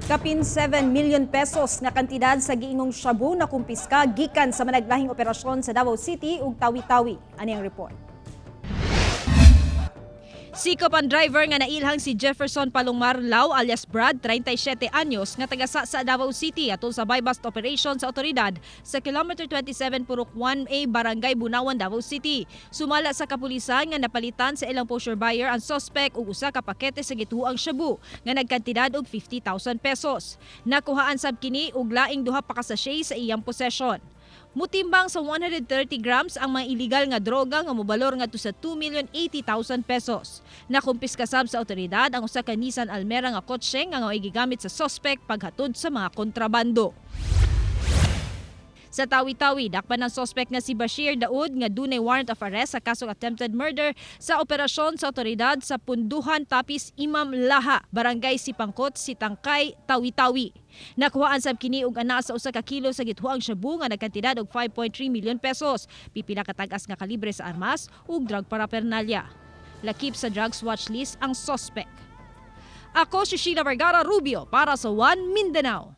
Kapin 7 million pesos nga kantidad sa giingong shabu na kumpiska gikan sa managlahing operasyon sa Davao City ug Tawi-Tawi. Ani ang report. Sikop ang driver nga nailhang si Jefferson Palungmar Lau alias Brad, 37 anyos, nga taga sa Davao City atol sa buy-bust operation sa otoridad sa kilometer 27 Purok 1A, Barangay Bunawan, Davao City. Sumala sa kapulisan nga napalitan sa ilang poseur buyer ang suspect og usa ka pakete sa gituoang shabu nga nagkantidad og 50,000 pesos. Nakuhaan sab kini og laing duha pa ka sachet sa iyang possession. Mutimbang sa 130 grams ang mga illegal nga droga nga mobalor ngadto sa 2,080,000 pesos. Nakumpiska sab sa otoridad ang usa ka Nissan Almera nga kotse nga mao'y gigamit sa suspect paghatod sa mga kontrabando. Sa Tawi-Tawi, dakpan ng suspect nga si Bashir Daud nga dunay warrant of arrest sa kasong attempted murder sa operasyon sa otoridad sa Punduhan Tapis Imam Laha, Barangay Sipangkot, Sitangkay, Tawi-Tawi. Nakuhaan sab kini og ana sa usa ka kilo sa gituoang shabu nga nagkantidad og 5.3 million pesos, pipila ka tag-as nga kalibre sa armas ug drug paraphernalia. Lakip sa drugs watch list ang suspect. Ako si Sheila Vergara Rubio para sa One Mindanao.